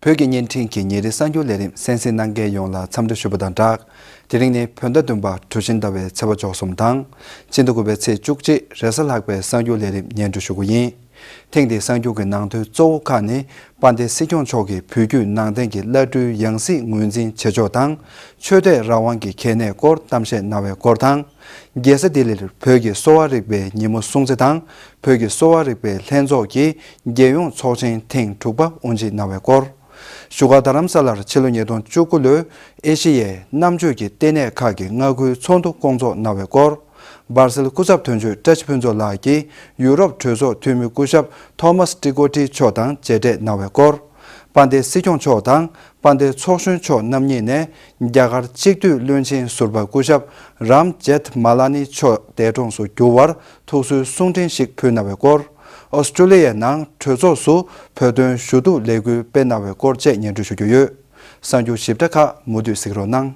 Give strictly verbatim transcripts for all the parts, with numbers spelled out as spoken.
བོད་ཀྱི་བརྙན་འཕྲིན་གྱི་ཉིན་རེའི་གསར་འགྱུར་ལས་རིམ་གསན་གཟིགས་གནང་མཁན་ཡོངས་ལ་འཚམས་འདྲི་ཞུ་བ་དང་སྦྲགས། དེ་རིང་ནི་བོད་ཟླ་བདུན་པ་གྲུ་བཞི་ཟླ་བའི་ཚེས་པ་བཅུ་གསུམ་དང་། ཕྱི་ཟླ་དགུ་པའི་ཚེས་བཅུ་གཅིག་རེས་གཟའ་ལྷག་པའི་གསར་འགྱུར་ལས་རིམ་སྙན་སྒྲོན་ཞུ་རྒྱུ་ཡིན། ཐེངས་འདིའི་གསར་འགྱུར་གྱི་ནང་དོན་གཙོ་བོ་ཁག་ནི། དཔལ་ལྡན་སྲིད་སྐྱོང་མཆོག་གིས་བོད་བརྒྱུད་ནང་བསྟན་གྱི་བླ་སྤྲུལ་ཡང་སྲིད་ངོས་འཛིན་བྱེད་ཕྱོགས་དང་། ཆོས་དད་རང་དབང་གི་གལ་གནད་སྐོར་གཏམ་བཤད་གནང་བའི་སྐོར་དང་། རྒྱལ་ས་ལྡི་ལིར་བོད་ཀྱི་གསོ་བ་རིག་པའི་ཉིན་མོ་སྲུང་བརྩི་དང་། བོད་ཀྱི་གསོ་བ་རིག་པའི་ལྷན་ཚོགས་ཀྱི་རྒྱལ་ཡོངས་ཚོགས་ཆེན་ཐེངས་དྲུག་པ་དབུ་འབྱེད་གནང་བའི་སྐོར། བཞུགས་སྒར་རྡ་རམ་ས་ལར་ཕྱི་ལོ་ཉིས་སྟོང་བཅུ་དགུ་ལོའི་ཨེ་ཤེ་ཡའི་རྣམ་དཔྱོད་ཀྱི་ལྟེ་གནས་ཁག་གི་མངའ་ཁུལ་ཚོགས་འདུ་བསྐོང་ཚོགས་གནང་བའི་སྐོར། སྦར་སིལ་སྐུ་ཚབ་དོན་གཅོད་བཀྲ་ཤིས་ཕུན་ཚོགས་ལགས་ཀྱིས་ཡུ་རོབ་གྲོས་ཚོགས་འཐུས་མི་སྐུ་ཞབས་ཐོ་མཱས་ཏི་ཀོ་ཏི་མཆོག་དང་མཇལ་འཕྲད་གནང་བའི་སྐོར། དཔལ་ལྡན་སྲིད་སྐྱོང་མཆོག་དང་དཔལ་ལྡན་ཚོགས་གཞོན་མཆོག་རྣམ་གཉིས་ནས་རྒྱ་གར་གཅིག་སྡུད་བློན་ཆེན་ཟུར་པ་སྐུ་ཞབས་རམ་ཇེཐ་མ་ལ་ནི་མཆོག་འདས་གྲོངས་སུ་གྱུར་བར་ཐུགས་གསོའི་གསུང་འཕྲིན་ཞིག་ཕུལ་གནང་བའི་སྐོར། ཨོ་སི་ཀྲོ་ལི་ཡའི་ནང་གྲོས་ཚོགས་སུ་བོད་དོན་ཞུ་གཏུག་ལས་འགུལ་སྤེལ་གནང་བའི་སྐོར་བཅས་སྙན་སྒྲོན་ཞུ་རྒྱུ་ཡོད། གསར་འགྱུར་ཞིབ་ཕྲ་ཁག་མུ་མཐུད་གཟིགས་རོགས་གནང་།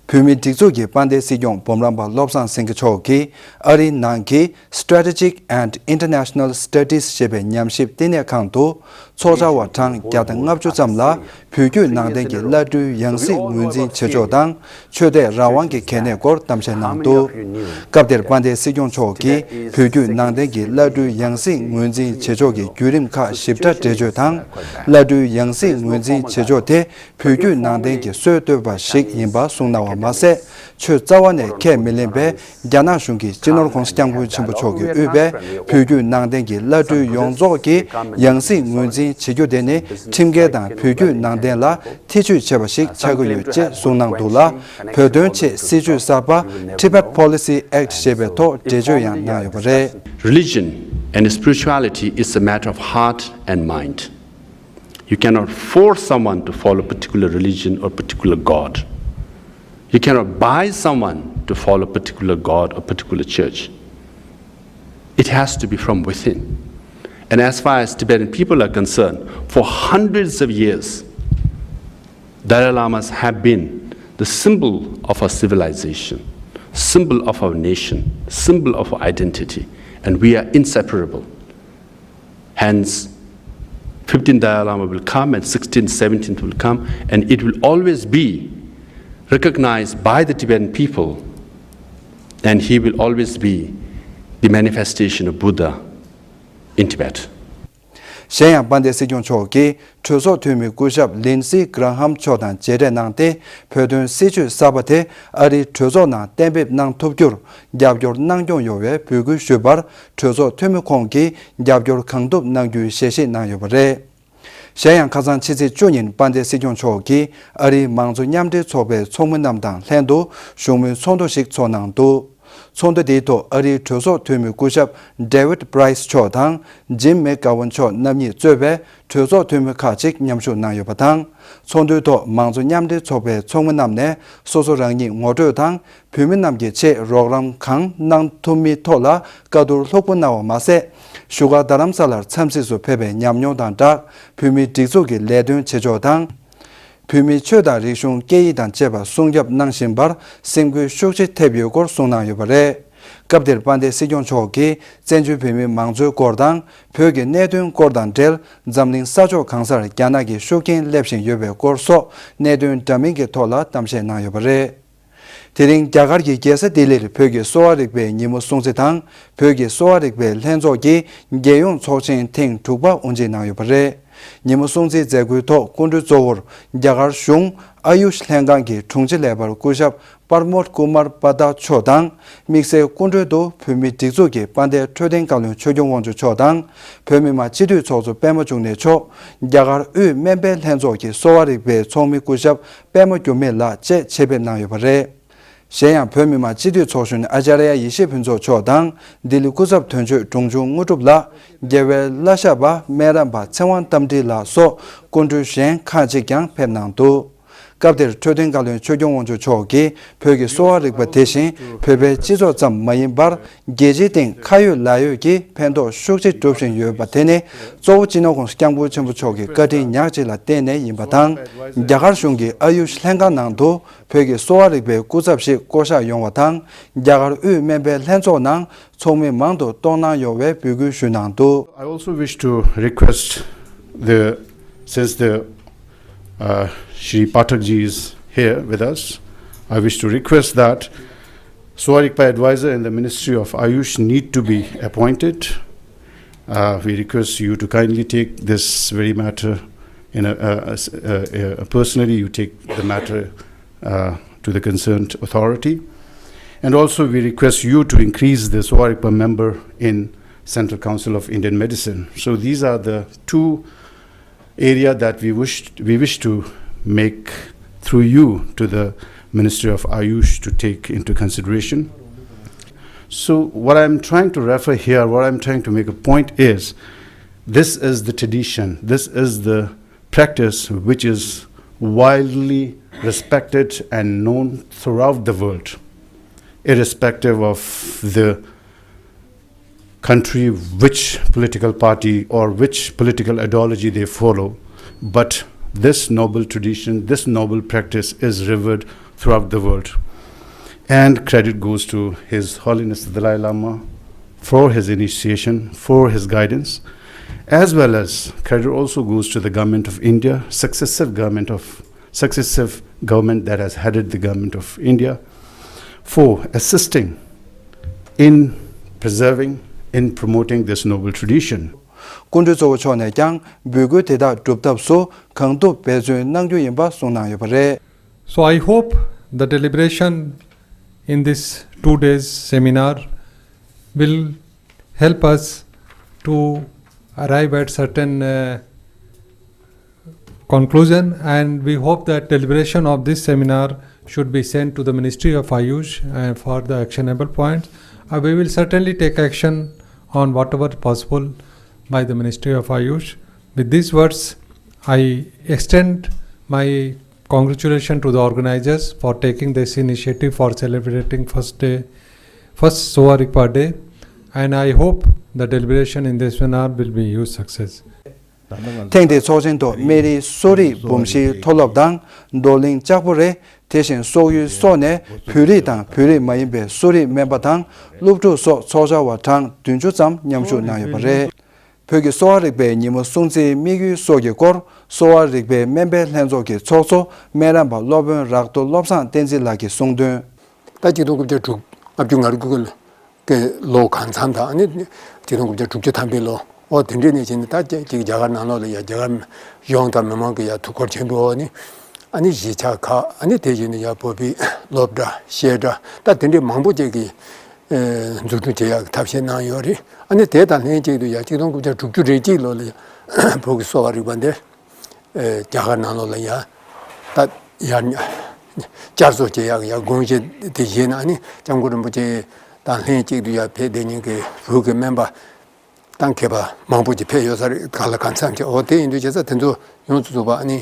བོད་མིའི་སྒྲིག་འཛུགས་ཀྱི་དཔལ་ལྡན་སྲིད་སྐྱོང་འབུམ་རམས་པ་བློ་བཟང་སེང་གེ་མཆོག་གིས་ཨ་རིའི་ནང་གི་Strategic and International Studies ཞེས་པའི་ཉམས་ཞིབ་བསྟི་གནས་ཁང་དུ་ཚོགས་བཅར་བ་གྲངས་བརྒྱ་དང་ལྔ་བཅུ་ཙམ་ལ་བོད་བརྒྱུད་ནང་བསྟན་གྱི་བླ་སྤྲུལ་ཡང་སྲིད་ངོས་འཛིན་བྱེད་ཕྱོགས་དང་ཆོས་དད་རང་དབང་གི་གལ་གནད་སྐོར་གཏམ་བཤད་གནང་འདུག་སྐབས་དེར་དཔལ་ལྡན་སྲིད་སྐྱོང་མཆོག་གིས་བོད་བརྒྱུད་ནང་བསྟན་གྱི་བླ་སྤྲུལ་ཡང་སྲིད་ངོས་འཛིན་བྱེད་ཕྱོགས་ཀྱི་བརྒྱུད་རིམ་ཁག་ཞིབ་ཕྲ་འགྲེལ་བརྗོད་དང་། བླ་སྤྲུལ་ཡང་སྲིད་ངོས་འཛིན་བྱེད་ཕྱོགས་དེ། བོད་བརྒྱུད་ནང་བསྟན་གྱི་སྲོལ་གཏོད་པ་ཞིག་ཡིན་པ་གསུངས་གནང་བ་མ་ཟད། ཆོས་རྩ་བ་ནས་ཁས་མི་ལེན་པའི་རྒྱ་ནག་གཞུང་གི་སྤྱི་ནོར་༸གོང་ས་༸སྐྱབས་མགོན་ཆེན་པོ་མཆོག་གིས་དབུས་པའི་བོད་བརྒྱུད་ནང་བསྟན་གྱི་བླ་སྤྲུལ་ཡོངས་རྫོགས་ཀྱིས་ཡང་སྲིད་ངོས་འཛིན་བྱེད་རྒྱུ་དེ་ནི་ཁྲིམས་འགལ་དང་བོད་བརྒྱུད་ནང་བསྟན་ལ་ཐེ་བྱུས་བྱས་པ་ཞིག་ཆགས་ཀྱི་ཡོད་ཅེས་གསུངས་གནང་འདུག་ལ། བོད་དོན་ཆེད་སྲིད་བྱུས་གསར་པ་Tibet Policy Act ཞེས་པའི་ཐོག་འགྲེལ་བརྗོད་ཡང་གནང་ཡོད་པ་རེད། Religion and spirituality is a matter of heart and mind. You cannot force someone to follow a particular religion or particular god. You cannot buy someone to follow a particular god or particular church. It has to be from within. And as far as Tibetan people are concerned, for hundreds of years, Dalai Lamas have been the symbol of our civilization, symbol of our nation, symbol of our identity, and we are inseparable. Hence, fifteenth Dalai Lama will come and sixteenth, seventeenth will come, and it will always be recognized by the Tibetan people, and he will always be the manifestation of Buddha in Tibet. གཞན་ཡང་དཔལ་ལྡན་སྲིད་སྐྱོང་མཆོག་གིས་གྲོས་ཚོགས་འཐུས་མི་སྐུ་ཞབས་ལིན་སི་གྷ་ར་ཧམ་མཆོག་དང་མཇལ་འཕྲད་གནང་སྟེ། བོད་དོན་སྲིད་བྱུས་གསར་པ་དེ་ཨ་རིའི་གྲོས་ཚོགས་ནང་གཏན་འབེབས་གནང་ཐུབ་རྒྱུར་རྒྱབ་སྐྱོར་གནང་སྐྱོང་ཡོང་བའི་འབོད་སྐུལ་ཞུས་པར། གྲོས་ཚོགས་འཐུས་མི་ཁོང་གིས་རྒྱབ་སྐྱོར་གང་ཐུབ་གནང་རྒྱུའི་ཞལ་བཞེས་གནང་ཡོད་པ་རེད། གཞན་ཡང་ཁ་སང་ཕྱི་ཚེས་བཅུ་ཉིན་དཔལ་ལྡན་སྲིད་སྐྱོང་མཆོག་གིས་ཨ་རིའི་མང་གཙོ་མཉམ་འབྲེལ་ཚོགས་པའི་ཚོགས་མི་རྣམས་དང་ལྷན་དུ་བཞུགས་མོལ་ཚོགས་འདུ་ཞིག་ཚོགས་གནང་འདུག་ཚོགས་འདུ་དེའི་ཐོག་ཨ་རིའི་གྲོས་ཚོགས་འཐུས་མི་སྐུ་ཞབས་David Price མཆོག་དང་Jim McGovern མཆོག་རྣམ་གཉིས་གཙོས་པའི་གྲོས་ཚོགས་འཐུས་མི་ཁག་ཅིག་མཉམ་ཞུགས་གནང་ཡོད་པ་དང་། ཚོགས་འདུའི་ཐོག་མང་གཙོ་མཉམ་འབྲེལ་ཚོགས་པའི་ཚོགས་མི་རྣམས་ནས་སོ་སོ་རང་ཉིད་ངོ་སྤྲོད་དང་། བོད་མི་རྣམས་ཀྱི་ཆེད་རོགས་རམ་གང་གནང་ཐུབ་མིན་ཐོག་ལ་བཀའ་བསྡུར་ལྷུག་པོ་གནང་བ་མ་ཟད། བཞུགས་སྒར་རྡ་རམ་ས་ལར་འཚམས་གཟིགས་སུ་ཕེབས་པའི་ཉམས་མྱོང་དང་སྦྲགས། བོད་མིའི་སྒྲིག་འཛུགས་ཀྱི་ལས་དོན་བྱེད་ཕྱོགས་དང་། བོད་མིའི་ཆོས་དང་རིག་གཞུང་སྐད་ཡིག་དང་བཅས་པ་སྲུང་སྐྱོབ་གནང་བཞིན་པར་སེམས་འགུལ་ཤུགས་ཆེ་ཐེབས་ཡོད་སྐོར་གསུངས་གནང་ཡོད་པ་རེད། སྐབས་དེར་དཔལ་ལྡན་སྲིད་སྐྱོང་མཆོག་གིས་བཙན་བྱོལ་བོད་མིའི་མང་གཙོའི་སྐོར་དང་། བོད་ཀྱི་གནད་དོན་སྐོར་དང་འབྲེལ། འཛམ་གླིང་ས་ཕྱོགས་གང་སར་རྒྱ་ནག་གི་ཤུགས་རྐྱེན་སླེབས་བཞིན་ཡོད་པའི་སྐོར་སོགས་གནད་དོན་འདྲ་མིན་གྱི་ཐོག་ལ་གཏམ་བཤད་གནང་ཡོད་པ་རེད། དེ་རིང་རྒྱ་གར་གྱི་རྒྱལ་ས་ལྡི་ལིར་བོད་ཀྱི་གསོ་བ་རིག་པའི་ཉིན་མོ་སྲུང་བརྩི་དང་། བོད་ཀྱི་གསོ་བ་རིག་པའི་ལྷན་ཚོགས་ཀྱི་རྒྱལ་ཡོངས་ཚོགས་ཆེན་ཐེངས་དྲུག་པ་དབུ་འབྱེད་གནང་ཡོད་པ་རེད། ཉིན་མོ་སྲུང་བརྩིའི་མཛད་སྒོའི་ཐོག་སྐུ་མགྲོན་གཙོ་བོར་རྒྱ་གར་གཞུང་ཨ་ཡུཤ་ལྷན་ཁང་གི་དྲུང་ཆེ་ལས་འཕར་སྐུ་ཞབས་པར་མོད་ཀུ་མར་པ་ཏཱ་མཆོག་དང་། དམིགས་བསལ་སྐུ་མགྲོན་དུ་བོད་མིའི་སྒྲིག་འཛུགས་ཀྱི་དཔལ་ལྡན་འཕྲོད་བསྟེན་བཀའ་བློན་ཆོས་སྐྱོང་དབང་ཕྱུག་མཆོག་དང་། བོད་མི་མང་སྤྱི་འཐུས་ཚོགས་གཙོ་པད་མ་འབྱུང་གནས་མཆོག་རྒྱ་གར་དབུས་སྨན་པའི་ལྷན་ཚོགས་ཀྱི་གསོ་བ་རིག་པའི་ཚོགས་མི་སྐུ་ཞབས་པད་མ་འགྱུར་མེད་ལགས་བཅས་ཆེད་ཕེབས་གནང་ཡོད་པ་རེད། གཞན་ཡང་བོད་མི་མང་སྤྱི་འཐུས་ཚོགས་གཞོན་ཨ་ཅཱརྱ་ཡེ་ཤེས་ཕུན་ཚོགས་མཆོག་དང་ལྡི་ལི་སྐུ་ཚབ་དོན་གཅོད་འབྲོང་ཆུང་དངོས་གྲུབ་ལགས། རྒྱལ་བའི་བླ་ཞབས་པ་སྨན་རམས་པ་ཚེ་དབང་རྟ་མགྲིན་ལགས་སོགས་སྐུ་མགྲོན་གཞན་ཁག་ཅིག་ཀྱང་ཕེབས་གནང་འདུག་སྐབས་དེར་འཕྲོད་བསྟེན་བཀའ་བློན་ཆོས་སྐྱོང་དབང་ཕྱུག་མཆོག་གིས་བོད་ཀྱི་གསོ་བ་རིག་པ་དེ་བཞིན་བོད་པའི་སྤྱི་ཚོགས་ཙམ་མ་ཡིན་པར། རྒྱལ་སྤྱིའི་སྟེང་ཁ་ཡོད་ལག་ཡོད་ཀྱིས་ཕན་ཐོགས་ཤུགས་ཆེ་སྒྲུབ་བཞིན་ཡོད་པ་དེ་ནི་གཙོ་བོ་སྤྱི་ནོར་༸གོང་ས་༸སྐྱབས་མགོན་ཆེན་པོ་མཆོག་གི་བཀའ་དྲིན་ཉག་གཅིག་ལ་བརྟེན་ནས་ཡིན་པ་དང་། རྒྱ་གར་གཞུང་གི་ཨ་ཡུཤ་ལྷན་ཁང་ནང་དུ་བོད་ཀྱི་གསོ་བ་རིག་པའི་སྐུ་ཚབ་ཞིག་བསྐོ་གཞག་ཡོང་བ་དང་། རྒྱ་གར་དབུས་སྨན་པའི་ལྷན་ཚོགས་ནང་ཚོགས་མི་མང་དུ་གཏོང་གནང་ཡོང་བའི་འབོད་སྐུལ་ཞུས་གནང་འདུག། I also wish to request the, since the, uh, Shri Pathak ji is here with us, I wish to request that Sowa Rigpa advisor in the Ministry of Ayush need to be appointed. Uh, we request you to kindly take this very matter in a, a, a, a, a personally, you take the matter uh, to the concerned authority. And also, we request you to increase the Sowa Rigpa member in Central Council of Indian Medicine. So these are the two area that we wish, we wish to make through you to the Ministry of Ayush to take into consideration. So what I'm trying to refer here, what I'm trying to make a point is, this is the tradition, this is the practice which is widely respected and known throughout the world, irrespective of the country, which political party or which political ideology they follow. But this noble tradition, this noble practice is revered throughout the world. And credit goes to His Holiness the Dalai Lama for his initiation, for his guidance, as well as credit also goes to the Government of India, successive government of successive government that has headed the Government of India for assisting in preserving, in promoting this noble tradition. སྐུ་མགྲོན་གཙོ་བོ་མཆོག་ནས་ཀྱང་འབོད་སྐུལ་དེ་དག་སྒྲུབ་ཐབས་སུ་གང་ཐུབ་འབད་བརྩོན་གནང་རྒྱུ་ཡིན་པ་གསུངས་གནང་ཡོད་པ་རེད། So I hope the deliberation in this two days seminar will help us to arrive at certain uh, conclusion, and we hope that deliberation of this seminar should be sent to the Ministry of Ayush uh, for the actionable points. Uh, we will certainly take action on whatever possible by the Ministry of Ayush. With these words, I extend my congratulations to the organizers for taking this initiative for celebrating first day, first Sowa Rigpa Day, and I hope the deliberation in this seminar will be huge success. ཐེངས་འདིའི་ཚོགས་ཆེན་ཐོག་སྨན་རིའི་གསོ་རིག་འབུམ་བཞིའི་མཐོ་སློབ་དང་། རྡོར་གླིང་ལྕགས་པོ་རེ། དེ་བཞིན་སོག་ཡུལ་སོགས་ནས་བོད་རིགས་དང་བོད་རིགས་མ་ཡིན་པའི་གསོ་རིག་སྨན་པ་དང་སློབ་ཕྲུག་སོགས་ཚོགས་བཅར་བ་གྲངས་བདུན་ཅུ་ཙམ་མཉམ་ཞུགས་གནང་ཡོད་པ་རེད། བོད་ཀྱི་གསོ་བ་རིག་པའི་ཉིན་མོ་སྲུང་བརྩིའི་དམིགས་ཡུལ་སོགས་ཀྱི་སྐོར་གསོ་བ་རིག་པའི་སྨན་པའི་ལྷན་ཚོགས་ཀྱི་ཚོགས་གཙོ་སྨན་རམས་པ་སློབ་དཔོན་རག་རྡོ་བློ་བཟང་བསྟན་འཛིན་ལགས་ཀྱིས་གསུངས་དོན། ད་གཅིག་སྟོང་དགུ་བརྒྱ་དྲུག་ལྔ་བཅུ་ང་དགུ་གི་ལོ་གང་འཚམ་དང་ཨ་ནི་གཅིག་སྟོང་དགུ་བརྒྱ་དྲུག་ཅུ་ཐམ་པའི་ལོ་འོ་དེ་འདྲའི་ནས་བྱས་ནས་ད་ཅིག་རྒྱ་གར་ནང་ལོགས་ལ་ཡ་རྒྱ་གར་གཞུང་དང་མི་མང་གི་ཡ་ཐུགས་ཁུར་ཆེན་པོའི་འོག་ནས་ཨ་ནི་གཞིས་ཆགས་ཁག་ཨ་ནི་དེ་བཞིན་དུ་ཡ་བོད་པའི་སློབ་གྲྭ་བཤད་གྲྭ་ད་དེ་འདྲའི་མང་པོ་ཅིག་གི་འཛུགས་སྐྲུན་བྱེད་ཡག་གི་ཐབས་ཤེས་གནང་ཡོད་རེད། ཨ་ནི་དེ་དང་ལྷན་ཅིག་ཏུ་ཡ་གཅིག་སྟོང་དགུ་བརྒྱ་དྲུག་ཅུ་རེ་གཅིག་ལོ་ལ་ཡ་བོད་ཀྱི་གསོ་བ་རིག་པ་འདི་རྒྱ་གར་ནང་ལོགས་ལ་ཡ་ད་ཡར་བསྐྱར་གསོ་བྱེད་ཡག་ཡ་དགོངས་བཞེས་དེ་བཞེས་ན་ཨ་ནི་སྐྱབས་མགོན་རིན་པོ་ཆེ་དང་ལྷན་ཅིག་ཏུ་ཡ་ཕེབས་བསྡད་མཁན་གྱི་བོད་ཀྱི་སྨན་པ་དང་མཁས་པ་མང་པོ་ཅིག་ཕེབས་ཡོད་ས་རེད། གང་ལ་གང་འཚམ་ཅིག་འོ་དེ་ཡིན་དུས་བྱས་ཙང་དེ་ཚོ་ཡོངས་སུ་རྫོགས་པ་ཨ་ནི་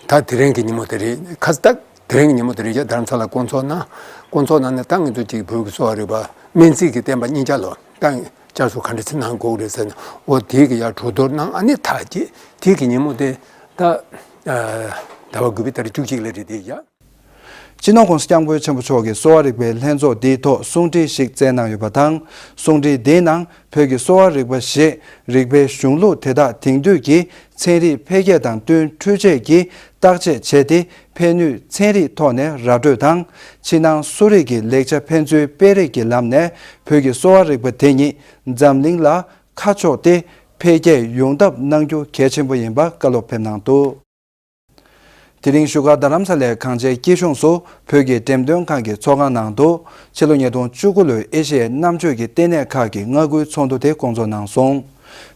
ད་དེ་རིང་གི་ཉིན་མོ་དེ་རེད། ཁ་ས་ད་དེ་རིང་གི་ཉིན་མོ་དེ་རེད་ཀྱ་རྡ་རམ་ས་ལ་སྐོང་ཚོགས་གནང་། སྐོང་ཚོགས་གནང་ནས་ད་ང་ཚོ་ཅིག་བོད་ཀྱི་གསོ་བ་རིག་པ་སྨན་རྩིས་ཀྱི་བསྟན་པ་གཉིས་ཆ་ལོ་ད་བསྐྱར་གསོ་ག་འདྲ་ཅིག་གནང་དགོས་རེད་ཟེར་ནས་འོ་དེ་གི་ཡ་གྲོས་བསྡུར་གནང་ཨ་ནི་ད་ཅིག་དེ་གི་ཉིན་མོ་དེ་ད་ཟླ་བ་དགུ་པའི་ཏ་རིག་བཅུ་གཅིག་ལ་རེད་དེ་ཡ། སྤྱི་ནོར་༸གོང་ས་༸སྐྱབས་མགོན་ཆེན་པོ་མཆོག་གིས་གསོ་བ་རིག་པའི་ལྷན་ཚོགས་འདིའི་ཐོག་གསུང་འཕྲིན་ཞིག་བསྩལ་གནང་ཡོད་པ་དང་། གསུང་འཕྲིན་འདིའི་ནང་བོད་ཀྱི་གསོ་བ་རིག་པ་ཞེས་རིག་པའི་གཞུང་ལུགས་དེ་དག་དེང་དུས་ཀྱི་ཚན་རིག་འཕེལ་རྒྱས་དང་བསྟུན་འཕྲུལ་ཆས་ཀྱིས་བརྟག་དཔྱད་བྱས་ཏེ་ཕན་ནུས་ཚན་རིག་ཐོག་ནས་ར་སྤྲོད་དང་། ཕྱི་ནང་གསོ་རིག་གི་ལེགས་ཆ་ཕན་ཚུན་སྤེལ་རེས་ཀྱི་ལམ་ནས་བོད་ཀྱི་གསོ་བ་རིག་པ་དེ་ཉིད་འཛམ་གླིང་ལ་ཁ་ཕྱོགས་ཏེ་འཕེལ་རྒྱས་ཡོང་ཐབས་གནང་རྒྱུ་གལ་ཆེན་པོ་ཡིན་པ་བཀའ་སློབ་ཕེབས་གནང་འདུག། དེ་རིང་བཞུགས་སྒར་རྡ་རམ་ས་ལའི་གངས་ཅན་སྐྱིད་གཤོངས་སུ་བོད་ཀྱི་འགྲེམས་སྟོན་ཁང་གི་ཚོགས་ཁང་ནང་དུ་ཕྱི་ལོ་ཉིས་སྟོང་བཅུ་དགུ་ལོའི་ཨེ་ཤི་ཡའི་རྣམ་དཔྱོད་ཀྱི་ལྟེ་གནས་ཁག་གི་མངའ་ཁུལ་ཚོགས་འདུ་དེ་བསྐོང་ཚོགས་གནང་སོང་།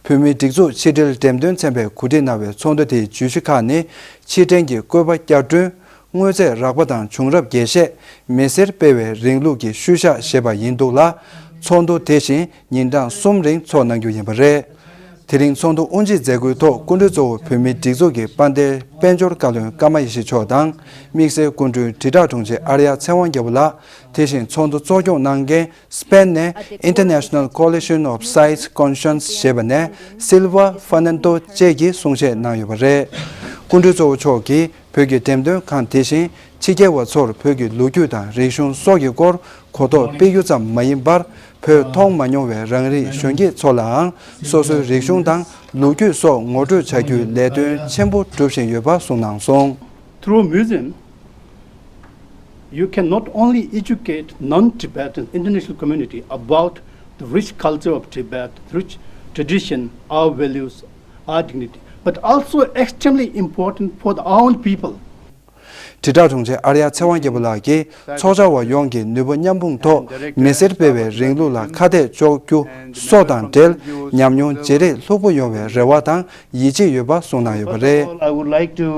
བོད་མིའི་སྒྲིག་འཛུགས་ཕྱི་དྲིལ་འགྲེམས་སྟོན་ཚན་པས་གོ་སྒྲིག་གནང་བའི་ཚོགས་འདུ་དེའི་བརྗོད་གཞི་ཁག་ནི་ཕྱི་འབྲེལ་གྱི་བཀོད་པ་བསྐྱར་སྐྲུན། དངོས་རྫས་རག་པ་དང་བྱུང་རབས་རྒྱས་བཤད། མི་སེར་སྤེལ་བའི་རིང་ལུགས་ཀྱི་ཤུལ་བཞག་ཞེས་པ་ཡིན་འདུག་ལ། ཚོགས་འདུ་དེ་བཞིན་ཉིན་གྲངས་གསུམ་རིང་ཚོགས་གནང་རྒྱུ་ཡིན་པ་རེད། དེ་རིང་ཚོགས་འདུ་དབུ་འབྱེད་མཛད་སྒོའི་ཐོག་སྐུ་མགྲོན་གཙོ་བོ་བོད་མིའི་སྒྲིག་འཛུགས་ཀྱི་དཔལ་ལྡན་དཔལ་འབྱོར་བཀའ་བློན་ཀརྨ་ཡེ་ཤེས་མཆོག་དང་། དམིགས་བསལ་སྐུ་མགྲོན་དྲིལ་བསྒྲགས་དྲུང་ཆེ་ཨར་ཡ་ཚེ་དབང་རྒྱལ་པོ་ལགས། དེ་བཞིན་ཚོགས་འདུ་གཙོ་སྐྱོང་གནང་མཁན་སི་པེན་ནས་International Coalition of Sites Conscience ཞེས་པ་ནས་སིལ་ཝ་ཧྥར་ནན་ཏོ་བཅས་ཀྱིས་གསུང་བཤད་གནང་ཡོད་པ་རེད། སྐུ་མགྲོན་གཙོ་བོ་མཆོག་གིས་བོད་ཀྱི་འགྲེམས་སྟོན་ཁང་དེ་བཞིན་ཕྱི་རྒྱལ་བ་ཚོར་བོད་ཀྱི་ལོ་རྒྱུས་དང་རིག་གཞུང་སོགས་ཀྱི་སྐོར་གོ་རྟོགས་སྤེལ་རྒྱུ་ཙམ་མ་ཡིན་པར། བོད་མཐོང་མ་མྱོང་བའི་རང་རིགས་གཞོན་སྐྱེས་ཚོ་ལའང་སོ་སོའི་རིག་གཞུང་དང་ལོ་རྒྱུས་སོགས་ངོ་སྤྲོད་བྱ་རྒྱུའི་ལས་དོན་ཆེན་པོ་སྒྲུབ་བཞིན་ཡོད་པ་གསུངས་གནང་སོང་། Through museum, you can not only educate non-Tibetan international community about the rich culture of Tibet, the rich tradition, our values, our dignity, but also extremely important for the, our own people. དྲིལ་བསྒྲགས་དྲུང་ཆེ་ཨར་ཡ་ཚེ་དབང་རྒྱལ་པོ་ལགས་ཀྱིས་ཚོགས་བཅར་བ་ཡོངས་ཀྱིས་ནུས་པ་མཉམ་སྤུངས་ཐོག་མི་སེར་སྤེལ་བའི་རིང་ལུགས་ལ་ཁ་གཏད་གཅོག་རྒྱུ་སོགས་དང་འབྲེལ་ཉམས་མྱོང་བརྗེ་རེས་ལྷུག་པོ་ཡོང་བའི་རེ་བ་དང་ཡིད་ཆེས་ཡོད་པ་གསུངས་གནང་ཡོད་པ་First of རེད། All, I would like to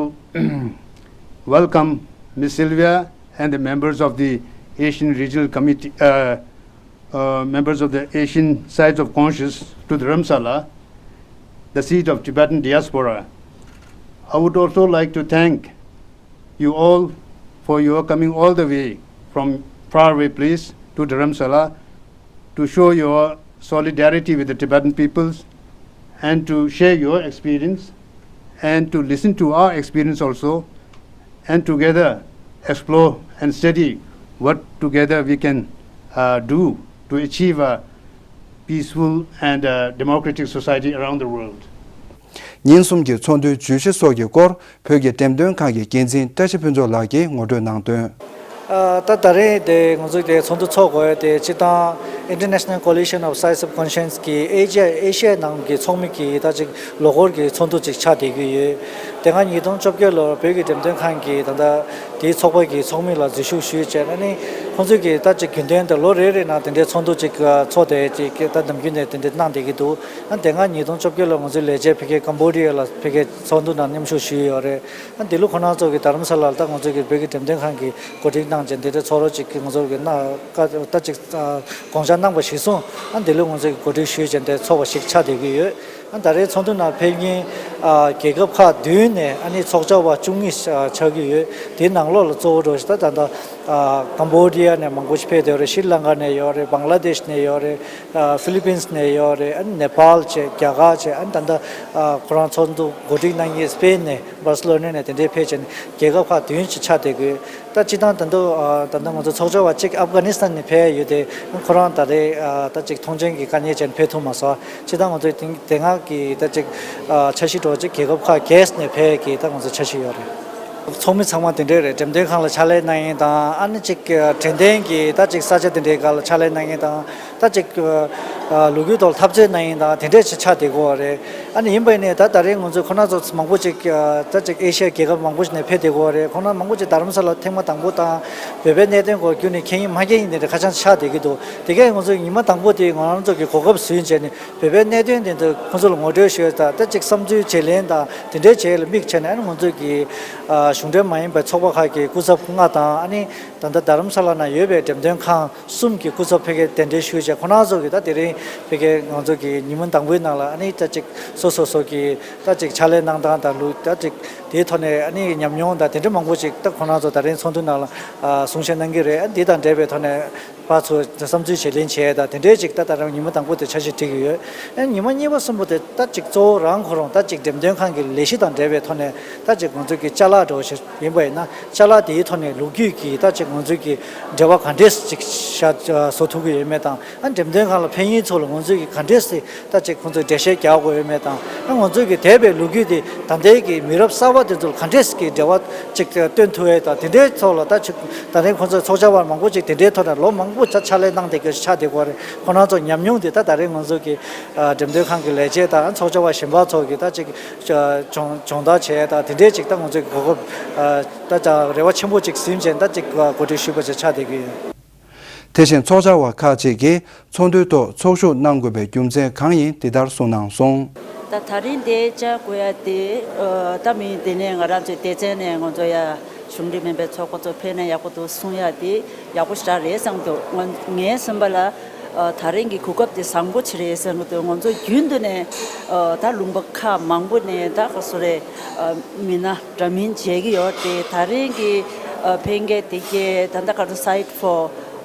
welcome Miss Sylvia and the members of the Asian Regional Committee, uh, uh, members of the Asian Sites of Conscience to Dharamsala, the seat of Tibetan diaspora. I would also like to thank you all for your coming all the way from faraway place to Dharamsala to show your solidarity with the Tibetan peoples and to share your experience and to listen to our experience also and together explore and study what together we can, uh, do to achieve a peaceful and, uh, democratic society around the world. ཉིན་གསུམ་གྱི་ཚོགས་འདུའི་བརྗོད་གཞི་སོགས་ཀྱི་སྐོར་བོད་ཀྱི་འགྲེམས་སྟོན་ཁང་གི་འགན་འཛིན་བཀྲ་ཤིས་ཕུན་ཚོགས་ལགས་ཀྱིས་ངོ་སྤྲོད་གནང་དོན། ཨ། ད་ད་རེས་དེ་ང་ཚོ་དེ་ཚོགས་འདུ་ཚོགས་དགོས་དེ་སྤྱིར་བཏང་International Coalition of Sites of Conscience གི་ཨེ་ཤི་ཡ་ཨེ་ཤི་ཡའི་ནང་གི་ཚོགས་མི་གི་ད་ཅིག་ལོ་འཁོར་གྱི་ཚོགས་འདུ་ཅིག་ཆགས་བསྡད་ཀྱི་ཡོད། དེ་སྔ་ཉིས་སྟོང་བཅོ་བརྒྱད་ལོར་བོད་ཀྱི་འགྲེམས་སྟོན་ཁང་གི་ད་ལྟ་དེའི་ཚོགས་པ་གི་ཚོགས་མི་ལ་འཛུལ་ཞུགས་ཞུས་བྱས་ཨ་ནི་ཁོང་ཚོས་ཀྱི་ད་ཅིག་རྒྱུན་ལྡན་དུ་ལོ་རེ་རེ་ནང་དེ་འདྲའི་ཚོགས་འདུ་ཅིག་ཚོགས་བསྡད་ཅིག་ད་ནམ་རྒྱུན་ནས་དེ་འདྲ་གནང་བསྡད་ཀྱི་འདུག་ཨ་དེ་སྔ་ཉིས་སྟོང་བཅོ་བརྒྱད་ལོར་ང་ཚོའི་ལས་བྱེད་ཕ་གིའི་ཀམ་བོ་ཌི་ཡ་ལ་ཕ་གིའི་ཚོགས་འདུ་ནང་མཉམ་ཞུགས་ཞུས་ཡོད་རེད། ཨ་འདི་ལོ་ཁོ་རང་ཚོ་གི་རྡ་རམ་ས་ལ་ལ་ད་ང་ཚོ་གི་བོད་ཀྱི་འགྲེམས་སྟོན་ཁང་གི་གོ་སྒྲིག་གནང་བྱས་འདི་འདྲའི་ཚོགས་རོགས་ཅིག་གི་ང་ཚོ་གི་གནང་བཀའ་ད་ཅིག་ཨ་དགོངས་འཆར་གནང་པ་གཞིར་བཟུང་ཨ་འདི་ལོ་ང་ཚོ་གི་གོ་སྒྲིག་ཞུས་བྱས་འདི་ཚོགས་པ་ཞིག་ཆགས་བསྡད་ཀྱི་ཡོད། ཨ་ད་རེས་ཚོགས་འདུ་ནང་ཕེབས་མཁན་ཨ་རྒྱལ་ཁབ་ཁག་བདུན་ནས་ཨ་ནི་ཚོགས་བཅར་བ་བཅུ་གཉིས་ཨ་ཆགས་ཀྱི་ཡོད། དེའི་ནང་ལོགས་ལ་གཙོ་བོ་འདྲ་ཞིག་ད་ད་ལྟ་ཨ་ཀམ་བོ་ཌི་ཡ་ནས་མང་པོ་ཞིག་ཕེབས་བསྡད་ཡོད་རེད། ཤྲི་ལང་ཀ་ནས་ཡོད་རེད། བང་ལ་དེཤ་ནས་ཡོད་རེད། ཨ་ཧྥི་ལི་པིན་སི་ནས་ཡོད་རེད། ཨ་ནི་ནེ་པཱལ་བྱས་རྒྱ་གར་བྱས་ཨ་ནི་ད་ལྟ་ཨ་ཁོ་རང་ཚོགས་འདུ་གོ་སྒྲིག་གནང་མཁན་སི་པེན་ནས་སྦར་སི་ལོ་ནེ་ནས་དེ་འདྲའི་ཕེབས་བྱས་ནས་རྒྱལ་ཁབ་ཁག་བདུན་ཅིག་ཆགས་བསྡད་ཀྱི་ཡོད། ད་སྤྱིར་བཏང་ད་དུང་ཨ་ད་ལྟ་ང་ཚོ་ཚོགས་བཅར་བ་གཅིག་ཨབ་གྷ་ནི་སི་ཐན་ནས་ཕེབས་ཡོད་དེ་ཁོ་རང་ད་རེས་ཨ་ད་ཅིག་ཐོངས་མཆན་གྱི་དཀའ་ངལ་བྱས་ནས་ཕེབས་ཐུབ་མ་སོང་། སྤྱིར་བཏང་ང་ཚོའི་དེ་དེ་སྔ་གི་ད་ཅིག་ཨ་འཆར་གཞི་འདྲ་བོ་ཅིག་རྒྱལ་ཁབ་ཁག་བརྒྱད་ནས་ཕེབས་ཀྱི་ད་ང་ཚོ་འཆར་གཞི་ཡོད་རེད། ཚོགས་མི་ཚང་མ་དེ་འདྲས་རེད། འགྲེམས་སྟོན་ཁང་ལ་ཕྱག་ལས་གནང་མཁན་དང་ཨ་ནི་ཅིག་དྲན་རྟེན་གྱི་ད་ཅིག་ས་ཆ་དེ་འདྲའི་སྒང་ལ་ཕྱག་ལས་གནང་མཁན་དང་ད་ཅིག་ལོ་རྒྱུས་ཐོག་འཐབ་རྩོད་གནང་མཁན་དང་དེ་འདྲས་ཅིག་ཆགས་བསྡད་ཀྱི་ཡོད་རེད། ཨ་ནི་ཡིན་པ་ཡིན་ནའི་ད་ད་རེས་ང་ཚོ་ཁོ་ན་ཚོ་མང་པོ་ཅིག་ད་ཅིག་ཨེ་ཤི་ཡ་རྒྱལ་ཁབ་མང་པོ་ཞིག་ནས་ཕེབས་བསྡད་ཀྱི་ཡོད་རེད། ཁོང་རྣམ་མང་པོ་ཅིག་རྡ་རམ་ས་ལ་ཐེངས་མ་དང་པོ་དང་བོད་པའི་གནད་དོན་སྐོར་བརྒྱུད་ནས་མཁྱེན་ཡིན་མ་མཁྱེན་ཡིན་དེ་འདྲ་ཁ་བྱང་ཆགས་བསྡད་ཀྱི་འདུག་དེ་གས་ང་ཚོ་ཉི་མ་དང་པོ་དེ་ང་རང་ཚོ་གི་གོ་སྐབས་བཟོས་བྱས་ནས་བོད་པའི་གནད་དོན་དེ་ཚོ་ཁོང་ཚོ་ལ་ངོ་སྤྲོད་ཞུས་དང་ད་ཅིག་བསམ་ཚུལ་བརྗེ་ལེན་དང་དེ་འདྲའི་བྱས་ལ་དམིགས་བྱས་ནས་ཨ་ནི་ང་ཚོ་གི་གཞུང་འབྲེལ་མ་ཡིན་པའི་ཚོགས་པ་ཁག་གི་སྐུ་ཚབ་ལྔ་དང་ཨ་ནི་ད་ལྟ་རྡ་རམ་ས་ལ་ན་ཡོད་པའི་འགྲེམས་སྟོན་ཁང་གསུམ་གྱི་སྐུ་ཚབ་ཕ་གིར་གདན་འདྲེན་ཞུས་བྱས་ཁོང་རྣམ་ཚོ་གིས་ད་དེ་རིང་ཕ་གིར་ང་ཚོ་གི་ཉིན་མོ་དང་པོའི་ནང་ལ་ཨ་ནི་ད་ཅིག་སོ་སོ་སོ་གི་ད་ཅིག་ཕྱག་ལས་གནང་སྟངས་དང་ལུགས་ད་ཅིག་དེའི་ཐོག་ནས་ཨ་ནི་ཉམས་མྱོང་དང་དེ་འདྲ་མང་པོ་ཅིག་ད་ཁོང་རྣམ་ཚོ་ད་རིང་ཚོགས་འདུ་ནང་ལ་གསུང་བཤད་གནང་གི་རེད། ཨ་འདི་དང་འབྲེལ་བའི་ཐོག་ནས་ཕར་ཚུར་བསམ་ཚུལ་བརྗེ་ལེན་བྱས་དང་དེ་འདྲའི་ཅིག་ད་ད་རང་ཉིན་མོ་དང་པོ་དེ་འཆར་གཞི་བསྒྲིགས་ཡོད། ཨ་ཉིན་མོ་གཉིས་པ་གསུམ་པ་དེ་ད་ཅིག་གཙོ་བོ་རང་ཁོ་རང་ད་ཅིག་འགྲེམས་སྟོན་ཁང་གི་ལས་གཞི་དང་འབྲེལ་བའི་ཐོག་ནས་ད་ཅིག་ང་ཚོ་གི་ཅ་ལག་འདྲ་བོ་ཞིག་ཡིན་པ་ཡིན་ན་ཅ་ལག་དེའི་ཐོག་ནས་ལོ་རྒྱུས་ཀྱི་ད་ཅིག་ང་ཚོ་གི་འབྲེལ་བ་ག་འདྲས་ཅིག་བཞག་བཟོ་ཐུབ་ཀྱི་ཡོད་མེད་དང་ཨ་འགྲེམས་སྟོན་ཁང་ལ་ཕེབས་མཁན་ཚོ་ལ་ང་ཚོ་གི་ག་འདྲས་སེ་ད་ཅིག་ཁོང་ཚོས་འགྲེལ་བཤད་རྒྱག་དགོས་ཡོད་མེད་དང་ཨ་ང་ཚོ་གི་འདས་པའི་ལོ་རྒྱུས་དེ་ད་ལྟའི་གི་མི་རབས་གསར་པ་དེ་ཚོ་ལ་ག་འདྲས་ཀྱི་འབྲེལ་བ་ཅིག་སྟོན་ཐུབ་ཡས་དང་དེ་འདྲའི་ཐོག་ལ་ད་ཅིག་ད་རིང་ཁོང་ཚོའི་ཚོགས་བཅར་བ་མང་པོ་ཅིག་དེ་འདྲའི་ཐོག་ནས་ལོ་མང་པོ་ཆ་ཕྱག་ལས་གནང་བསྡད་ཀྱི་ཆགས་བསྡད་ཀྱི་ཡོད་རེད། ཁོང་རྣམ་ཚོ་ཉམས་མྱོང་དེ་ད་ད་རིང་ང་ཚོ་གི་འགྲེམས་སྟོན་ཁང་གི་ལས་བྱེད་དང་ཚོགས་བཅར་བ་གཞན་པ་ཚོ་གི་ད་ཅིག་སྦྱོང་སྦྱོང་བརྡར་བྱས་དང་དེ་འདྲའི་ཅིག་ད་ང་ཚོ་གི་གོ་སྐབས་ད་ཅིག་རེ་བ་ཆེན་པོ་ཅིག་ཟིན་བྱས་ད་ཅིག་གོ་སྒྲིག་ཞུས་པ་ཅིག་ཆགས་བསྡད་ཀྱི་ཡོད། དེ་བཞིན་ཚོགས་བཅར་བ་ཁག་ཅིག་གིས་ཚོགས་འདུའི་ཐོག་ཚོགས་ཞུགས་གནང་དགོས་པའི་རྒྱུ་མཚན་གང་ཡིན་འདི་ལྟར་གསུངས་གནང་སོང་། ད་ད་རིང་འདིར་བཅར་དགོས་ཡ་དེ་ཨ་ད་མི་དེ་ནས་ང་རང་ཚོའི་སྡེ་ཚན་ནས་ང་ཚོ་ཡ་གཞུང་འབྲེལ་མིན་པའི་ཚོགས་པ་ཚོ་ཕེབས་ན་ཡག་པོ་འདུག་གསུང་ཡ་དེ་ཡག་པོ་ཞེ་དྲག་རེད་བསམ་འདུག་ང་ངས་བསམ་པ་ལ་ ཨ། ད་རིང་གི་གོ་སྐབས་དེ་བཟང་པོ་ཅིག་རེད་བསམ་གྱི་འདུག་ང་ཚོ་རྒྱུན་དུ་ནས། ཨ། ད་ལུང་པ་ཁག་མང་པོ་ནས་ད་ག་སོ་རེད། ཨ། མི་སྣ་འདྲ་མིན་མཇལ་གྱི་ཡོད་རེད། ད་རིང་གི། ཨ། ཕེབས་མཁན་དེ་གས་ད་ལྟ་ག་ཚོད་Site for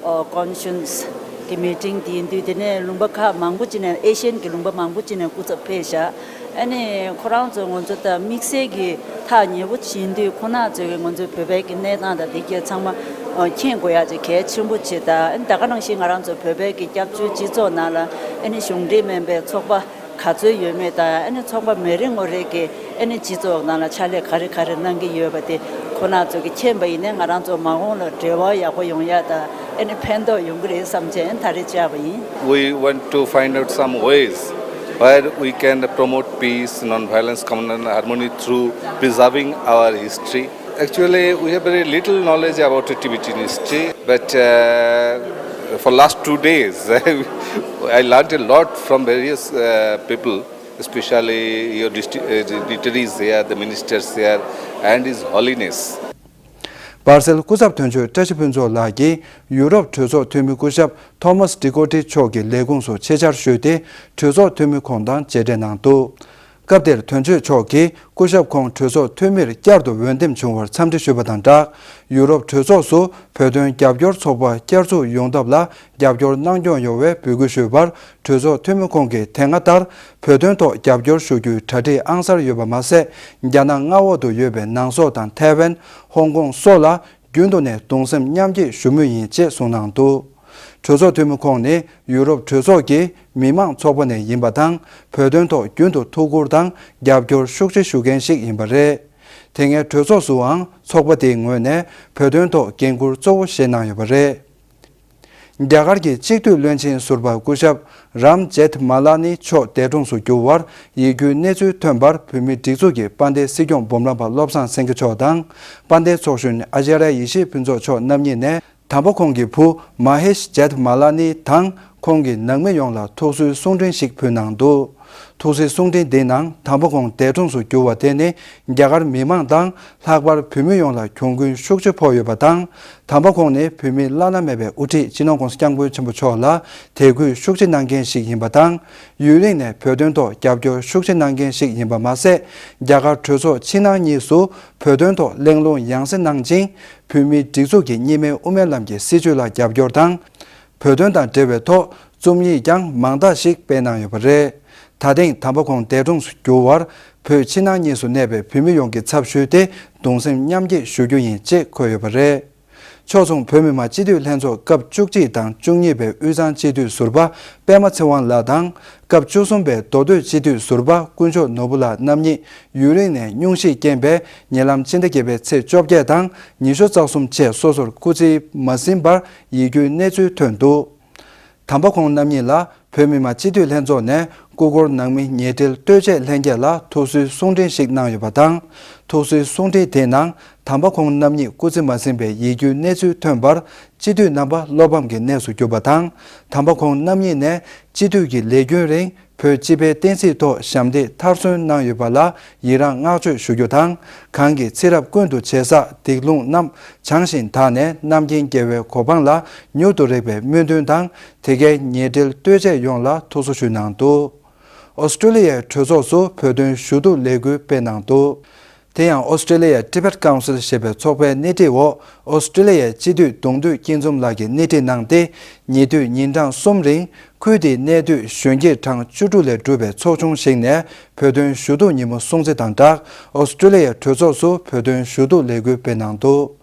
Conscience གི་མི་ཊིང་དེ་ཡིན་དུས། དེ་ནས་ལུང་པ་ཁག་མང་པོ་ཅིག་ནས། ཨེ་ཤི་ཡན་གྱི་ལུང་པ་མང་པོ་ཅིག་ནས་སྐུ་ཚབ་ཕེབས་ཤག་ཨ་ནི་ཁོ་རང་ཚོ་ང་ཚོ་ད་དམིགས་བསལ་གྱི་ཐག་ཉེ་པོ་ཕྱིན་དུས། ཁོང་རྣམ་ཚོས་ང་ཚོའི་བོད་པའི་གི་གནས་སྟངས་དང་དེ་གས་ཚང་མ། ཨ། མཁྱེན་དགོས་ཡག་ཅིག་གལ་ཆེན་པོ་ཅིག་དང་། ཨ་ནི་ད་ག་ནང་བཞིན་ང་རང་ཚོ་བོད་པའི་གི་སྐྱབས་བཅོལ་སྤྱི་ཚོགས་ནང་ལ། ཨ་ནི་གཞུང་འབྲེལ་མིན་པའི་ཚོགས་པ་ག་ཚོད་ཡོད་མེད་དང་། ཨ་ནི་ཚོགས་པ་མི་རེ་ངོ་རེ་གིས་ཨ་ནི་སྤྱི་ཚོགས་ནང་ལ་ཕྱག་ལས་ག་རེ་ག་རེ་གནང་གི་ཡོད་པ་དེ་ཁོང་རྣམ་ཚོ་གིས་མཁྱེན་པ་ཡིན་ན། ང་རང་ཚོ་མ་འོངས་ལ་འབྲེལ་བ་ཡག་པོ་ཡོང་ཡག་དང་། ཨ་ནི་ཕན་ཐོགས་ཡོང་གི་རེད་བསམ་བྱས་ད་རེས་བཅར་བ་ཡིན། We want to find out some ways where we can promote peace, non-violence, common harmony through preserving our history. Actually, we have very little knowledge about Tibetan history, but uh, for last two days, I learned a lot from various uh, people, especially your disti- uh, dignitaries here, the ministers here, and His Holiness. སྦར་སེལ་སྐུ་ཚབ་དོན་གཅོད་བཀྲ་ཤིས་ཕུན་ཚོགས་ལགས་ཀྱིས་ཡུ་རོབ་གྲོས་ཚོགས་འཐུས་མི་སྐུ་ཞབས་ཐོ་མཱས་ཌི་ཀོ་ཏི་མཆོག་གི་ལས་ཁུངས་སུ་ཆེད་བཅར་ཞུས་ཏེ། གྲོས་ཚོགས་འཐུས་མི་ཁོང་དང་མཇལ་འཕྲད་གནང་འདུག་སྐབས་དེར་དོན་གཅོད་མཆོག་གིས་སྐུ་ཞབས་ཁོང་གྲོས་ཚོགས་འཐུས་མིར་བསྐྱར་དུ་འོས་འདེམས་བྱུང་བར་འཚམས་འདྲི་ཞུས་པ་དང་སྦྲགས། ཡུ་རོབ་གྲོས་ཚོགས་སུ་བོད་དོན་རྒྱབ་སྐྱོར་ཚོགས་པ་བསྐྱར་འཛུགས་ཡོང་ཐབས་ལ་རྒྱབ་སྐྱོར་གནང་སྐྱོང་ཡོང་བའི་འབོད་སྐུལ་ཞུས་པར། གྲོས་ཚོགས་འཐུས་མི་ཁོང་གིས་དེ་སྔ་ལྟར་བོད་དོན་ཐོག་རྒྱབ་སྐྱོར་ཞུ་རྒྱུའི་གྲ་སྒྲིག་ཨང་གསར་ཡོད་པ་མ་ཟད། རྒྱ་ནག་མངའ་འོག་ཏུ་ཡོད་པའི་ནང་སོག་དང་ཐའེ་ཝན། ཧོང་ཀོང་སོགས་ལ་རྒྱུན་དུ་ནས་གདུང་སེམས་མཉམ་སྐྱེད་ཞུ་མུས་ཡིན་ཅེས་གསུངས་གནང་འདུག་གྲོས་ཚོགས་འཐུས་མི་ཁོང་ནི་ཡུ་རོབ་གྲོས་ཚོགས་ཀྱི་མི་མང་ཚོགས་པ་ནས་ཡིན་པ་དང་། བོད་དོན་ཐོག་རྒྱུན་དུ་ཐུགས་ཁུར་དང་རྒྱབ་སྐྱོར་ཤུགས་ཆེ་ཞུ་མཁན་ཞིག་ཡིན་པ་རེད། དེ་སྔའི་གྲོས་ཚོགས་སུའང་ཚོགས་པ་དེའི་ངོས་ནས་བོད་དོན་ཐོག་འགན་འཁུར་གཙོ་བོ་བཞེས་གནང་ཡོད་པ་རེད། རྒྱ་གར་གྱི་སྤྱི་འཐུས་བློན་ཆེན་ཟུར་པ་སྐུ་ཞབས་རམ་ཇེཐ་མ་ལ་ནི་མཆོག་འདས་གྲོངས་སུ་གྱུར་བར་ཡིད་སྐྱོའི་གནས་ཚུལ་ཐོན་པར། བོད་མིའི་སྒྲིག་འཛུགས་ཀྱི་དཔལ་ལྡན་སྲིད་སྐྱོང་འབུམ་རམས་པ་བློ་བཟང་སེང་གེ་མཆོག་དང་། དཔལ་ལྡན་ཚོགས་གཞོན་ཨ་ཅཱརྱ་ཡེ་ཤེས་ཕུན་ཚོགས་མཆོག་རྣམ་གཉིས་ནས། དམ་པ་ཁོང་གི་བུ་མ་ཧེཤ་ཇེཐ་མ་ལ་ནི་དང་། ཁོང་གི་ནང་མི་ཡོངས་ལ་ཐུགས་གསོའི་གསུང་འཕྲིན་ཞིག་ཕུལ་གནང་འདུག་ཐུགས་གསོའི་གསུང་འཕྲིན་འདིའི་ནང་། དམ་པ་ཁོང་འདས་གྲོངས་སུ་གྱུར་བ་དེ་ནི་རྒྱ་གར་མི་མང་དང་། ལྷག་པར་བོད་མི་ཡོངས་ལ་གྱོང་གུན་ཤུགས་ཆེ་ཕོག་ཡོད་པ་དང་། དམ་པ་ཁོང་ནི་བོད་མིའི་བླ་ན་མེད་པའི་དབུ་ཁྲིད་སྤྱི་ནོར་༸གོང་ས་༸སྐྱབས་མགོན་ཆེན་པོ་མཆོག་ལ་དད་གུས་ཤུགས་ཆེ་གནང་མཁན་ཞིག་ཡིན་པ་དང་། ཡུན་རིང་ནས་བོད་དོན་ཐོག་རྒྱབ་སྐྱོར་ཤུགས་ཆེ་གནང་མཁན་ཞིག་ཡིན་པ་མ་ཟད། རྒྱ་གར་གྲོས་ཚོགས་ཕྱི་ནང་གཉིས་སུ་བོད་དོན་ཐོག་གླེང་སློང་ཡང་སེ་གནང་ཅིང་། བོད་མིའི་སྒྲིག་འཛུགས་ཀྱི་གཉིས་སྨན་དབུ་མའི་ལམ་གྱི་སྲིད་བྱུས་ལ་རྒྱབ་སྐྱོར་དང་། བོད་དོན་དང་འབྲེལ་བའི་ཐོག་རྩོམ་ཡིག་ཀྱང་མང་དག་ཞིག་སྤེལ་གནང་ཡོད་པ་རེད། ད་ཐེངས་དམ་པ་ཁོང་འདས་གྲོངས་སུ་གྱུར་བར། བོད་ཕྱི་ནང་གཉིས་སུ་གནས་པའི་བོད་མི་ཡོངས་ཀྱི་ཚབ་ཞུས་ཏེ་གདུང་སེམས་མཉམ་སྐྱེད་ཞུ་རྒྱུ་ཡིན་ཅེས་འཁོད་ཡོད་པ་རེད། ཕྱོགས་མཚུངས་བོད་མི་མང་སྤྱི་འཐུས་ལྷན་ཚོགས་སྐབས་བཅུ་གཅིག་དང་བཅུ་གཉིས་པའི་དབུས་གཙང་སྤྱི་འཐུས་ཟུར་པ་པད་མ་ཚེ་དབང་ལགས་དང་། སྐབས་བཅུ་གསུམ་པའི་མདོ་སྟོད་སྤྱི་འཐུས་ཟུར་པ་དཀོན་མཆོག་ནོར་བུ་ལགས་རྣམ་གཉིས་ཡུན་རིང་ནས་སྙུང་གཞིས་རྐྱེན་པས་ཉེ་ལམ་ཕྱི་ཟླ་བརྒྱད་པའི་ཚེས་བཅོ་བརྒྱད་དང་ཉི་ཤུ་རྩ་གསུམ་བཅས་སོ་སོར་སྐུ་ཚེ་མ་ཟིན་པར་ཡིད་སྐྱོའི་གནས་ཚུལ་ཐོན་འདུག་དམ་པ་ཁོང་རྣམ་གཉིས་ལ་བོད་མི་མང་སྤྱི་འཐུས་ལྷན་ཚོགས་ནས་སྐུ་འཁོར་ནང་མི་ཉེ་འབྲེལ་ལྟོས་བཅས་ལྷན་རྒྱས་ལ་ཐུགས་གསོའི་གསུང་འཕྲིན་ཞིག་གནང་ཡོད་པ་དང་། ཐུགས་གསོའི་གསུང་འཕྲིན་དེའི་ནང་། དམ་པ་ཁོང་རྣམ་གཉིས་སྐུ་ཚེ་མ་ཟིན་པའི་ཡིད་སྐྱོའི་གནས་ཚུལ་ཐོན་པར། སྤྱི་འཐུས་རྣམ་པ་བློ་ཕམ་གྱི་གནས་སུ་གྱུར་པ་དང་། དམ་པ་ཁོང་རྣམ་གཉིས་ནས་སྤྱི་འཐུས་ཀྱི་ལས་རྒྱུན་རིང་བོད་སྤྱི་པའི་བསྟན་སྲིད་ཐོག་ཞབས་འདེགས་མཐར་སོན་གནང་ཡོད་པ་ལ་ཡི་རངས་བསྔགས་བརྗོད་ཞུ་རྒྱུ་དང་། གང་གི་ཚེ་རབས་ཀུན་ཏུ་བྱས་བསགས་སྡིག་ལུང་རྣམས་བྱང་ཞིང་དག་ནས་རྣམ་མཁྱེན་རྒྱལ་བའི་གོ་འཕང་ལ་མྱུར་དུ་རེག་པའི་སྨོན་འདུན་དང་། དེ་གའི་ཉེ་འབྲེལ་ལྟོས་བཅས་ཡོངས་ལ་ཐུགས་གསོ་ཞུས་གནང་འདུག་ཨོ་སི་ཀྲོ་ལི་ཡའི་གྲོས་ཚོགས་སུ་བོད་དོན་ཞུ་གཏུག་ལས་འགུལ་སྤེལ་གནང་འདུག་དེ་ཡང་ཨོ་སི་ཀྲོ་ལི་ཡ་Tibet Council ཞེས་པའི་ཚོགས་པའི་སྣེ་ཁྲིད་འོག་ཨོ་སི་ཀྲོ་ལི་ཡའི་སྤྱི་འཐུས་གདུང་འདུས་སྐྱིད་འཛོམས་ལགས་ཀྱིས་སྣེ་ཁྲིད་གནང་སྟེ། ཉེ་དུས་ཉིན་གྲངས་གསུམ་རིང་ཁུལ་དེའི་གནས་སྡོད་གཞོན་སྐྱེས་གྲངས་བཅུ་དྲུག་ལས་གྲུབ་པའི་ཚོགས་ཆུང་ཞིག་ནས་བོད་དོན་ཞུ་གཏུག་ཉིན་མོ་སྲུང་བརྩི་དང་སྦྲགས་ཨོ་སི་ཀྲོ་ལི་ཡའི་གྲོས་ཚོགས་སུ་བོད་དོན་ཞུ་གཏུག་ལས་འགུལ་སྤེལ་གནང་འདུག་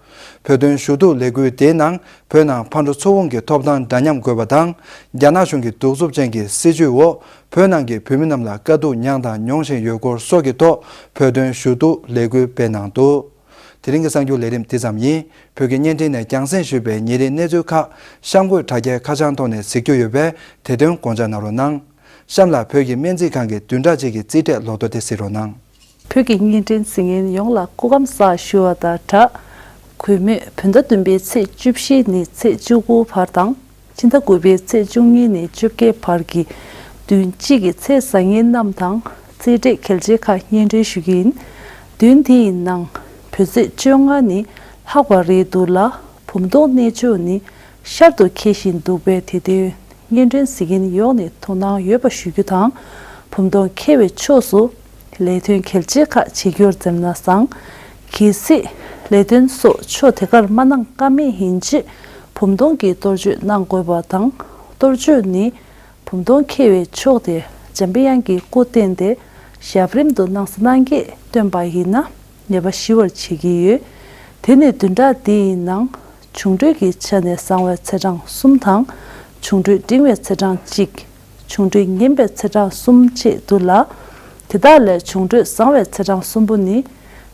བོད་དོན་ཞུ་གཏུག་ལས་འགུལ་དེའི་ནང་བོད་ནང་ཕར་འགྲོ་ཚུར་འོང་གི་ཐོབ་ཐང་འདྲ་མཉམ་དགོས་པ་དང་། རྒྱ་ནག་གཞུང་གི་གདུག་རྩུབ་ཅན་གྱི་སྲིད་བྱུས་འོག་བོད་ནང་གི་བོད་མི་རྣམས་ལ་དཀའ་སྡུག་མྱངས་དང་མྱོང་བཞིན་ཡོད་སྐོར་སོགས་ཀྱི་ཐོག་བོད་དོན་ཞུ་གཏུག་ལས་འགུལ་སྤེལ་གནང་འདུག་དེ་རིང་གི་གསར་འགྱུར་ལས་རིམ་འདི་ཙམ་ཡིན། བོད་ཀྱི་བརྙན་འཕྲིན་ནས་རྒྱང་སྲིང་ཞུས་པའི་ཉིན་རེའི་གནས་ཚུལ་ཁག་གཤམ་འཁོད་དྲ་རྒྱའི་ཁ་བྱང་ཐོག་ནས་གཟིགས་རྒྱུ་ཡོད་པས་དེ་དོན་དགོངས་འཇགས་གནང་རོགས་གནང་། གཤམ་ལ་བོད་ཀྱི་སྨན་རྩིས་ཁང་གི་བདུན་ཕྲག་གཅིག་གི་རྩིས་འབྲས་ལོ་ཐོ་དེ་གཟིགས་རོགས་གནང་། བོད་ཀྱི་བརྙན་འཕྲིན་གཟིགས་མཁན་ཡོངས་ལ་སྐུ་ཁམས་བཟང་ཞུ་བ་དང་སྦྲགས། གུས་མོས་བོད་ཟླ་བདུན་པའི་ཚེས་བཅུ་བཞི་ནས་ཚེས་བཅུ་དགུ་བར་དང་། ཕྱི་ཟླ་དགུ་པའི་ཚེས་བཅུ་གཉིས་ནས་བཅོ་བརྒྱད་བར་གྱི་བདུན་གཅིག་གི་ཚེས་བཟང་ངན་རྣམས་དང་། རྩིས་འབྲས་གལ་ཆེ་ཁག་སྙན་སྒྲོན་ཞུ་གི་ཡིན། བདུན་དེའི་ནང་བོད་ཚེས་བཅོ་ལྔ་ནི་ལྷག་པ་རེད་འདུག་ལ། བུམ་སྟོང་གནས་མཆོག་ནི་ཤར་དུ་འཁེལ་བཞིན་འདུག་པས། དེ་དོན་ སྙན་སྒྲོན་གཟིགས་མཁན་ཡོངས་ནས་ཐུགས་སྣང་ཡོད་པ་ཞུ་རྒྱུ་དང་། བུམ་སྟོང་འཁེལ་བའི་ཕྱོགས་སུ་ལས་དོན་གལ་ཆེ་ཁག་བྱེད་རྒྱུར་འཛེམ་ན་བཟང་། གལ་སྲིད་ལས་དོན་སོགས་ཕྱོགས་དེ་གར་མ་གནང་ཀ་མེད་ཡིན་ཕྱིན། བུམ་སྟོང་གི་གཏོར་མཆོད་གནང་དགོས་པ་དང་། གཏོར་མཆོད་ནི་བུམ་སྟོང་འཁེལ་བའི་ཕྱོགས་དེར་འཇམ་པའི་དབྱངས་ཀྱི་སྐུ་བསྟན་ཏེ་ཞབས་རིམ་དུ་སྣང་ས་སྣང་གས་བཏོན་པ་ཡིན་ན་ཉེས་པ་ཞི་བར་བྱེད་ཀྱི་ཡོད། དེ་ནི་བདུན་ཕྲག་འདི་ཡི་ནང་། འབྱུང་འགྲོས་ཀྱི་ཆ་ནས་བཟང་བའི་ཚེས་གྲངས་གསུམ་དང་། འབྱུང་འགྲོས་འབྲིང་བའི་ཚེས་གྲངས་གཅིག། འབྱུང་འགྲོས་ངན་པའི་ཚེས་གྲངས་གསུམ་བཅས་འདུ་ལ། དེ་དག་ལས་འབྱུང་འགྲོས་བཟང་བའི་ཚེས་གྲངས་གསུམ་པོ་ནི།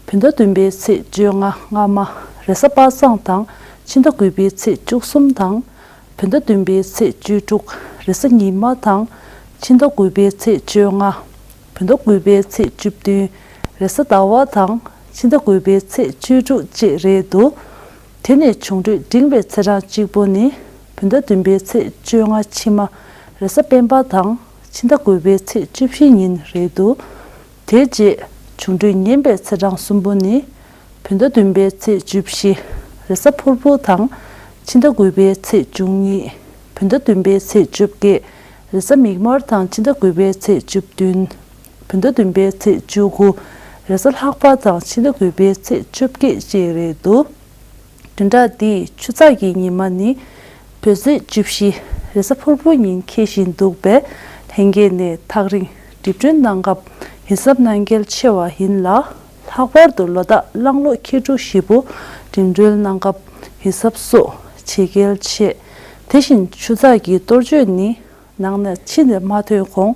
བོད་ཟླ་བདུན་པའི་ཚེས་བཅོ་ལྔ་སྔ་མ། རེས་གཟའ་པ་སངས་དང་ཕྱི་ཟླ་དགུ་པའི་ཚེས་བཅུ་གསུམ་དང་། བོད་ཟླ་བདུན་པའི་ཚེས་བཅུ་དྲུག། རེས་གཟའ་ཉི་མ་དང་ཕྱི་ཟླ་དགུ་པའི་ཚེས་བཅོ་ལྔ། བོད་ཟླ་དགུ་པའི་ཚེས་བཅུ་བདུན། རེས་གཟའ་ཟླ་བ་དང་ཕྱི་ཟླ་དགུ་པའི་ཚེས་བཅུ་དྲུག་བཅས་རེད་འདུག། དེ་ནས་འབྱུང་འགྲོས་འབྲིང་བའི་ཚེས་གྲངས་གཅིག་པོ་ནི། བོད་ཟླ་བདུན་པའི་ཚེས་བཅོ་ལྔ་ཕྱི་མ། རེས་གཟའ་སྤེན་པ་དང་ཕྱི་ཟླ་དགུ་པའི་ཚེས་བཅུ་བཞི་ཉིན་རེད་འདུག། དེ་རྗེས་འབྱུང་འགྲོས་ངན་པའི་ཚེས་གྲངས་གསུམ་པོ་ནི། བོད་ཟླ་བདུན་པའི་ཚེས་བཅུ་བཞི། རེས་གཟའ་ཕུར་བུ་དང་ཕྱི་ཟླ་དགུ་པའི་ཚེས་བཅུ་གཉིས། བོད་ཟླ་བདུན་པའི་ཚེས་བཅོ་བརྒྱད། རེས་གཟའ་མིག་དམར་དང་ཕྱི་ཟླ་དགུ་པའི་ཚེས་བཅུ་བདུན། བོད་ཟླ་བདུན་པའི་ཚེས་བཅུ་དགུ། རེས་གཟའ་ལྷག་པ་དང་ཕྱི་ཟླ་དགུ་པའི་ཚེས་བཅོ་བརྒྱད་བཅས་རེད་འདུག། བདུན་ཕྲག་འདིའི་ཆུ་ཚགས་ཀྱི་ཉི་མ་ནི། བོད་ཚེས་བཅུ་བཞི། རེས་གཟའ་ཕུར་བུ་ཉིན་འཁེལ་བཞིན་འདུག་པས། ལྷན་རྒྱས་ནས་ཐག་རིང་འགྲིམ་འགྲུལ་གནང་སྐབས་ཡིད་གཟབ་གནང་གལ་ཆེ་བ་ཡིན་ལ། ལྷག་པར་དུ་ལོ་རྟགས་གླང་ལོ་ཁྱི་འབྲུག་བཞི་པོ་འགྲིམ་འགྲུལ་གནང་སྐབས་ཡིད་གཟབ་སོགས་བྱེད་གལ་ཆེ། དེ་བཞིན་ཆུ་ཚགས་ཀྱི་གཏོར་མཆོད་ནི། ནང་ནས་ཕྱི་ནས་མ་ཐོན་གོང་།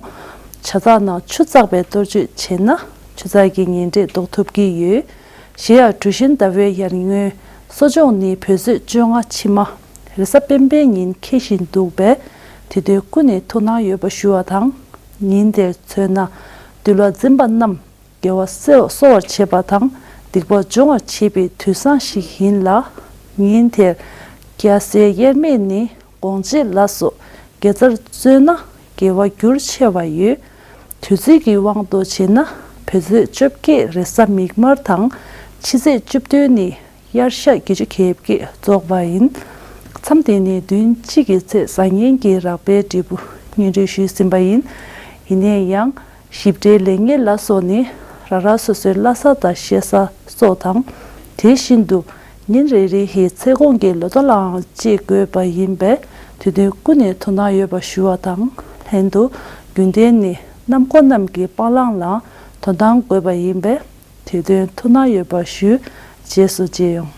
ཇ་ཚགས་ནང་ཆུ་བཙགས་པའི་གཏོར་མཆོད་བྱས་ན་ཆུ་ཚགས་ཀྱི་ཉེ་འབྲེལ་ཟློག་ཐུབ་ཀྱི་ཡོད། གཞན་ཡང་གྲུ་བཞིན་ཟླ་བའི་ཡར་ངོའི་གསོ་སྦྱོང་ནི་བོད་ཚེས་བཅོ་ལྔ་ཕྱི་མ། རེས་གཟའ་སྤེན་པའི་ཉིན་འཁེལ་བཞིན་འདུག་པས། དེ་དུས་ཀུན་ནས་ཐུགས་སྣང་ཡོད་པ་ཞུ་བ་དང་། ཉིན་དེར་མཚོན་ན་འདུལ་བ་འཛིན་པ་རྣམས་དགེ་བ་གསོ་བར་བྱེད་པ་དང་སྡིག་པ་སྦྱོང་བར་བྱེད་པའི་དུས་བཟང་ཞིག་ཡིན་ལ། ཉིན་དེར་རྒྱལ་སྲས་དབྱེར་མེད་ནི་དགོངས་བྱེད་ལ་སོགས་དགེ་རྩར་བརྩོན་ན་དགེ་བ་འགྱུར་ཆེ་བ་ཡོད། དུས་ཚོད་ཀྱི་དབང་དུ་བྱས་ན་བོད་ཚེས་བཅོ་བརྒྱད་རེས་གཟའ་མིག་དམར་དང་ཕྱི་ཚེས་བཅུ་བདུན་ནི་དབྱར་ཞག་བརྒྱད་ཅུ་གྱ་བརྒྱད་རྫོགས་པ་ཡིན། མཚམས་དེ་ནི་བདུན་གཅིག་གི་ཚེས་བཟང་ངན་གྱི་རགས་པའི་འབྲས་བུ་སྙན་སྒྲོན་ཞུས་ཟིན་པ་ཡིན། ཡིན་ན་ཡང་། ཞིབ་ཕྲའི་ལེགས་ཉེས་ལ་སོགས་ནི་རང་རང་སོ་སོའི་བླ་གཟའ་དང་གཤེད་གཟའ་སོགས་དང་། དེ་བཞིན་དུ་ཉིན་རེ་རེ་ཡི་ཚེས་གོང་གི་ལོ་ཐོ་ལའང་དཔྱད་དགོས་པ་ཡིན་པས། དུས་སྟོན་ཀུན་ནས་ཐུགས་སྣང་ཡོད་པ་ཞུ་བ་དང་ལྷན་དུ། རྒྱུན་ལྡན་ནི་གནམ་སྒོ་གནམ་གྱི་པ་ལང་ལའང་དོ་སྣང་དགོས་པ་ཡིན་པས། དེ་དོན་ཐུགས་སྣང་ཡོད་པ་ཞུ། རྗེས་སུ་མཇལ་ཡོང་།